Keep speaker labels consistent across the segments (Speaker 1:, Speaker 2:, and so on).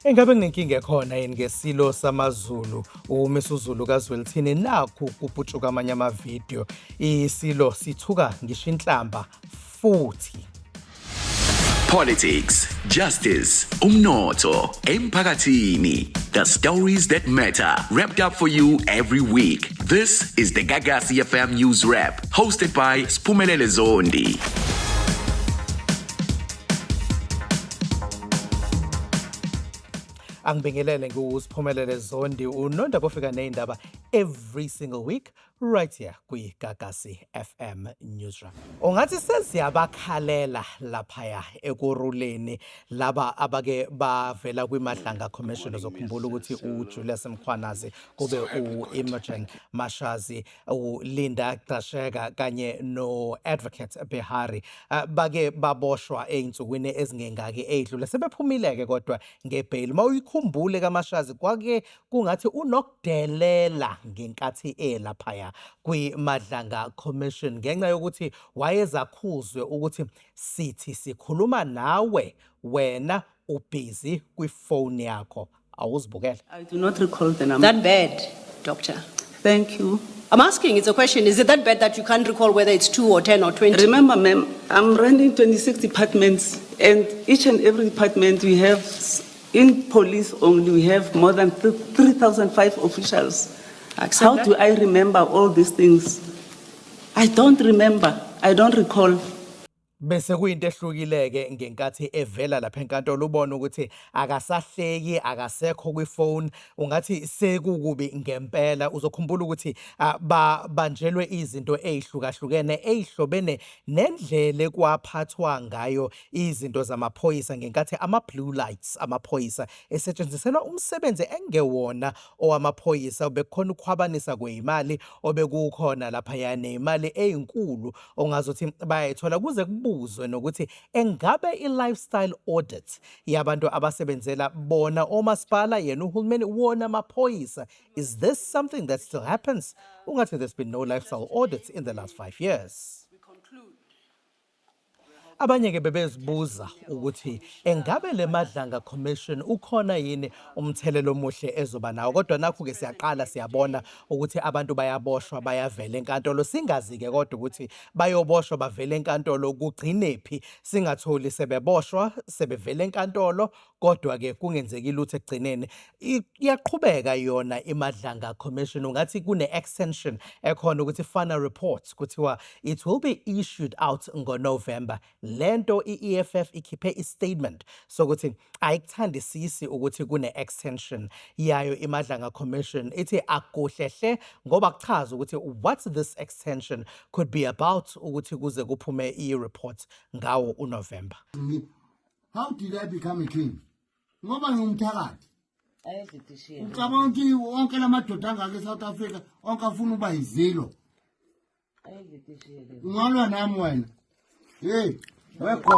Speaker 1: Engabe kunenkinga ekhona yini ngesilo samaZulu uMisuzulu kaZwelithini? Nakhu kuputshuka amanye amavidiyo, isilo sithuka ngisho inhlamba futhi.
Speaker 2: Politics, justice, umnotho, emphakathini. The stories that matter, wrapped up for you every week. This is the Gagasi FM News Wrap, hosted by Spumelele Zondi.
Speaker 1: Angibingelele, ngiwuSiphumelele Zondi, unondaba ofika nezindaba every single week right here kwiGagasi FM Newsroom. Ungathi seziyabakhalela laphaya ekuruleni laba abake bavela kwiMadlanga Commission. Uzokhumbula ukuthi uJulius Mkhwanazi, kube u-Imogen Mashazi, uLinda Gxasheka kanye no-Advocate Behari, bake baboshwa ey'nsukwini ezingengaki ey'dlule. Sebephumile-ke kodwa ngebheyili. Uma uyikhumbule kaMashazi, kwake kungathi unokudelela ngenkathi elaphaya kwiMadlanga Commission ngenxa yokuthi wayezakhuzwe ukuthi sithi sikhuluma nawe, wena ubhizi kwifoni yakho, awuzibukele.
Speaker 3: I do not recall the number.
Speaker 4: That bad, Doctor?
Speaker 3: Thank you.
Speaker 4: I'm asking, it's a question. Is it that bad that you can't recall whether it's 2 or 10 or 20?
Speaker 3: Remember, ma'am, I'm running 26 departments, and each and every department we have, in police only, we have more than 3,005 officials.
Speaker 4: Accept
Speaker 3: How
Speaker 4: that.
Speaker 3: do I remember all these things? I don't remember. I don't recall.
Speaker 1: Bese kuyinto ehlukile-ke ngenkathi evela lapha enkantolo, ubone ukuthi akasahleki, akasekho kwifoni, ungathi sekukubi ngempela. Uzokhumbula ukuthi babanjelwe izinto ey'hlukahlukene ey'hlobene nendlela ekwaphathwa ngayo izinto zamaphoyisa ngenkathi ama-blue lights amaphoyisa esetshenziselwa umsebenzi engewona owamaphoyisa. Bekukhona ukukhwabanisa kwey'mali obekukhona laphaya, ney'mali ey'nkulu ongazuthi bayayithola, kuze kubuzwe nokuthi engabe i-lifestyle audit yabantu abasebenzela bona omasipala, yena uhulumeni, wona amaphoyisa, is this something that still happens? Ungathi there's been no lifestyle audits in the last 5 years. Abanye-ke bebezibuza ukuthi engabe le Madlanga Commission ukhona yini umthelelo omuhle ezoba nawo, kodwa nakhu-ke siyaqala siyabona ukuthi abantu bayaboshwa, bayavela enkantolo, singazi-ke kodwa ukuthi bayoboshwa bavele enkantolo kugcinephi, singatholi sebeboshwa sebevele enkantolo kodwa-ke kungenzeki lutho ekugcineni. Iyaqhubeka yona iMadlanga Commission, ungathi kune-extension ekhona ukuthi final report kuthiwa it will be issued out ngoNovember. Lento i-EFF ikhiphe i-statement sokuthi ayikuthandisisi ukuthi kune-extension yayo iMadlanga Commission, ithi akuhle hle ngoba kuchaza ukuthi what this extension could be about ukuthi kuze kuphume i-report ngawo uNovember.
Speaker 5: How did I become a king? Ngoba ngingumthakathi. Ucabanga ukuthi wonke la madoda angaka eSouth Africa onke afuna uba yizilo? Ungalwa nami wena. Hey, wekho.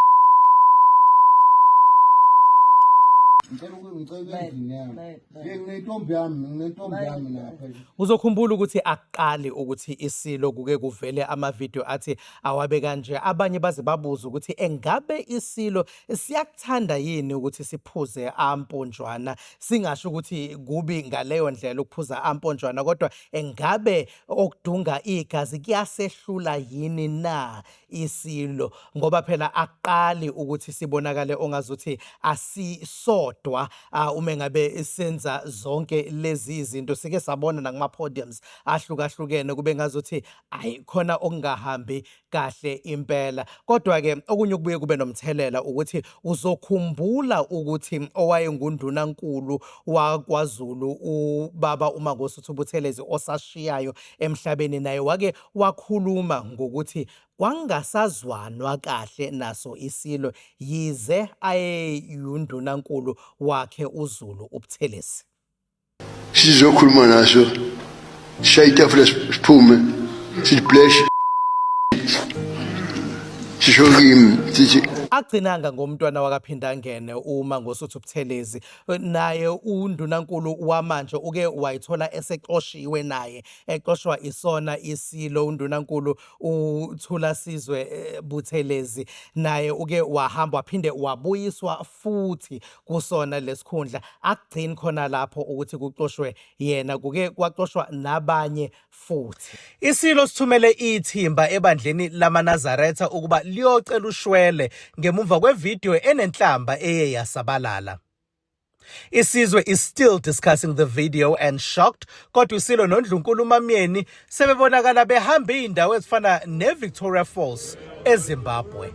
Speaker 5: Ngicela ngicela endlini yami. Hey, nginentombi yami, nginentombi yami lapha.
Speaker 1: Uzokhumbula ukuthi akuqali ukuthi isilo kuke kuvele amavidiyo athi awabe kanje, abanye baze babuze ukuthi engabe isilo siyakuthanda yini ukuthi siphuze amponjwana. Singasho ukuthi kubi ngaleyo ndlela ukuphuza amponjwana, kodwa engabe okudunga igazi kuyasehlula yini na isilo, ngoba phela akuqali ukuthi sibonakale ongazuthi asisodwa uma ngabe senza zonke lezi zinto. Sike sabona nakuma-podiums ahlukahlukene kube ngazuthi ayi, khona okungahambi kahle impela. Kodwa-ke okunye okubuye kube nomthelela ukuthi uzokhumbula ukuthi owayengundunankulu wakwaZulu, ubaba uMangosuthu Buthelezi, osashiyayo emhlabeni, naye wake wakhuluma ngokuthi kwangasazwanwa kahle naso isilo, yize ayeyundunankulu wakhe uZulu uButhelezi.
Speaker 6: Sizokhuluma naso, sishaye itafula, siphume, sithi splash, sisho kimi sithi.
Speaker 1: Agcinanga ngomntwana wakaPhindangene uMangosuthu Buthelezi, naye uNdunankulu wamanje uke wayithola esexoshiwe naye, exoshwa isona iSilo uNdunankulu uThulasizwe Buthelezi, naye uke wahamba waphinde wabuyiswa futhi kusona lesikhundla. Akugcini khona lapho ukuthi kuxoshwe yena, kuke kwaxoshwa nabanye futhi. Isilo sithumele ithimba ebandleni lamaNazaretha ukuba liyocela ushwele ngemuva kwevidiyo enenhlamba eye yasabalala. Isizwe is still discussing the video and shocked, kodwa iSilo noNdlunkulu uMaMyeni sebebonakala behamba izindawo ezifana ne-Victoria Falls eZimbabwe.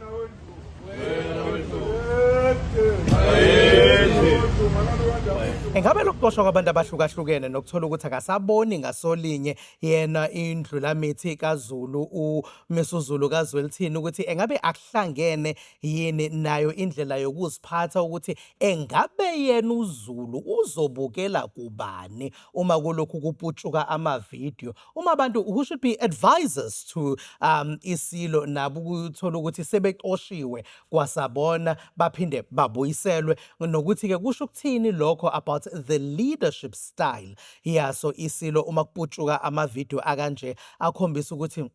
Speaker 1: Engabe lokuxoshwa kwabantu abahlukahlukene nokuthola ukuthi akasaboni ngasolinye yena iNdlulamithi kaZulu uMisuzulu kaZwelithini ukuthi engabe akuhlangene yini nayo indlela yokuziphatha, ukuthi engabe yena uZulu uzobukela kubani uma kulokhu kuputshuka amavidiyo, uma abantu who should be advisors to iSilo nabo ukuthola ukuthi sebexoshiwe kwasabona baphinde babuyiselwe, nokuthi-ke kusho ukuthini lokho about the leadership style yaso iSilo uma kuputshuka amavidiyo akanje akhombisa ukuthi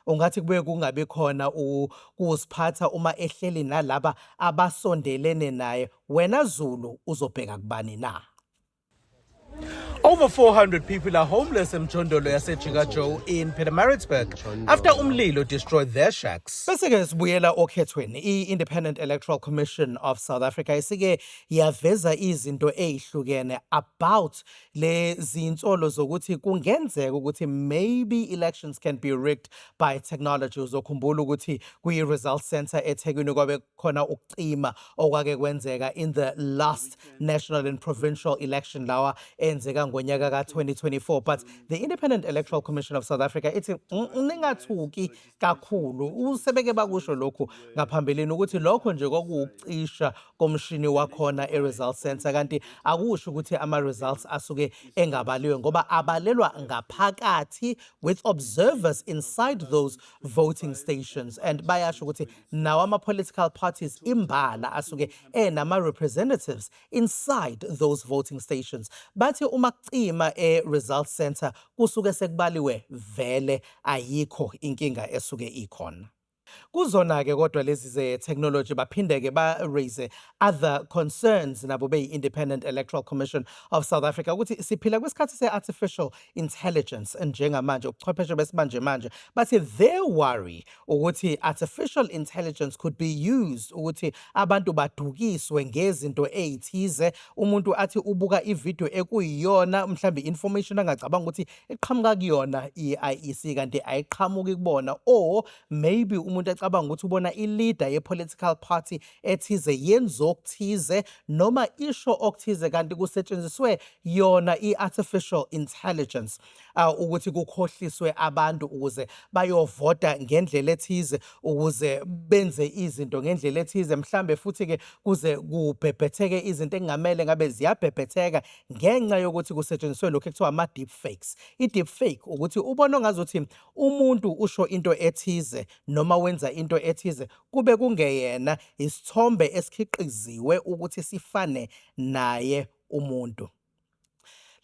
Speaker 1: ungathi kubuye kungabi khona ukuziphatha uma ehleli nalaba abasondelene naye. Wena Zulu uzobheka kubani na? Over 400 people are homeless eMjondolo yaseJika Joe in Pietermaritzburg after umlilo destroyed their shacks. Bese-ke sibuyela okhethweni. I-Independent Electoral Commission of South Africa isike yaveza izinto ezihlukene about le zinsolo zokuthi kungenzeka ukuthi maybe elections can be rigged by technology. Uzokhumbula ukuthi kwi-result center eThekwini kwabe khona ukucima okwake kwenzeka in the last national and provincial election lawa enzeka ngonyaka ka-2024, but the Independent Electoral Commission of South Africa ithi, ningathuki kakhulu." Usebeke bakusho lokhu ngaphambilini ukuthi lokho nje kwakuwukucisha komshini wakhona e-result center, kanti akusho ukuthi ama-results asuke engabaliwe ngoba abalelwa ngaphakathi with observers inside those voting stations, and bayasho ukuthi nawo ama-political parties imbala asuke enama-representatives inside those voting stations. Bathi uma kucima e-result center kusuke sekubaliwe vele, ayikho inkinga esuke ikhona kuzona-ke. Kodwa lezi ze-technology baphinde-ke ba-raise other concerns nabo beyi-Independent Electoral Commission of South Africa ukuthi siphila kwisikhathi se-artificial intelligence njengamanje, ubuchwepheshe besimanje manje. Bathi they worry ukuthi artificial intelligence could be used ukuthi abantu badukiswe ngezinto ey'thize, umuntu athi ubuka ividiyo ekuyiyona mhlawumbe i-information angacabanga ukuthi iqhamuka kuyona i-IEC kanti ayiqhamuki kubona, or maybe umuntu acabanga ukuthi ubona i-leader ye-political party ethize yenza okuthize noma isho okuthize kanti kusetshenziswe yona i-artificial intelligence ukuthi kukhohliswe abantu ukuze bayovota ngendlela ethize, ukuze benze izinto ngendlela ethize, mhlambe futhi-ke kuze kubhebhetheke izinto ekungamele ngabe ziyabhebhetheka ngenxa yokuthi kusetshenziswe lokhu ekuthiwa ama-deep fakes. I-deep fake ukuthi ubone ongazuthi umuntu usho into ethize noma wenza into ethize kube kungeyena, isithombe esikhiqiziwe ukuthi sifane naye umuntu.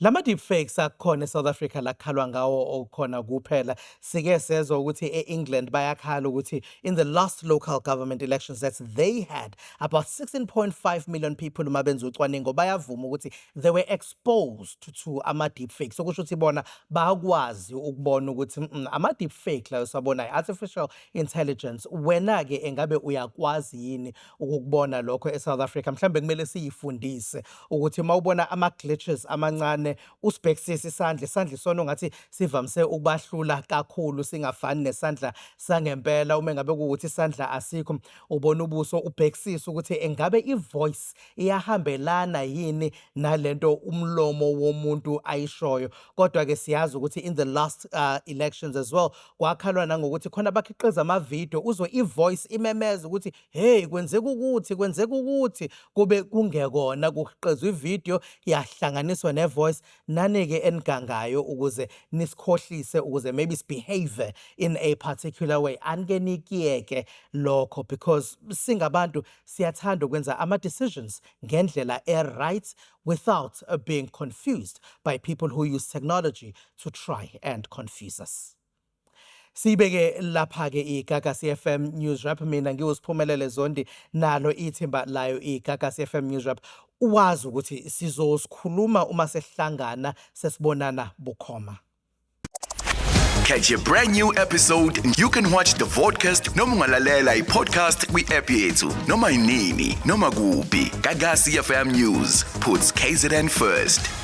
Speaker 1: Lama deepfakes akukhona eSouth Africa la kukhalwa ngawo okukhona kuphela. Sike sezwa ukuthi e-England bayakhala ukuthi in the last local government elections that they had, about 16.5 million people, uma benza ucwaningo bayavuma ukuthi they were exposed to ama deepfakes. Okusho ukuthi bona bakwazi ukubona ukuthi ama deepfake layo sabonayo, artificial intelligence. Wena ke engabe uyakwazi yini ukukubona lokho eSouth Africa? Mhlambe kumele siyifundise ukuthi mawubona ama glitches amancane usibhekisise isandla. Isandla isona ongathi sivamise ukubahlula kakhulu, singafani nesandla sangempela. Uma ngabe kuwukuthi isandla asikho, ubona ubuso, ubhekisise ukuthi engabe i-voice iyahambelana yini nalento umlomo womuntu ayishoyo. Kodwa ke siyazi ukuthi in the last elections as well kwakhalwa nangokuthi khona bakhiqiza ama-video, uzwe i-voice imemeza ukuthi, "Hey, kwenzeka ukuthi, kwenzeka ukuthi," kube kungekona, kukhiqizwa ividiyo yahlanganiswa ne-voice. voice. Nani-ke enigangayo ukuze nisikhohlise ukuze maybe sibehave in a particular way. Anike nikiyeke lokho because singabantu siyathanda ukwenza ama-decisions ngendlela e-right without being confused by people who use technology to try and confuse us. Sibeke lapha-ke iGagasi FM News Wrap. Mina ngiwuSiphumelele Zondi, nalo ithimba layo iGagasi FM News Wrap. Wazi ukuthi sizosikhuluma uma sesihlangana sesibonana bukhoma.
Speaker 2: Catch a brand new episode. You can watch the vodcast noma ungalalela i-podcast kwi-app yethu noma inini noma kuphi. Gagasi FM News puts KZN first.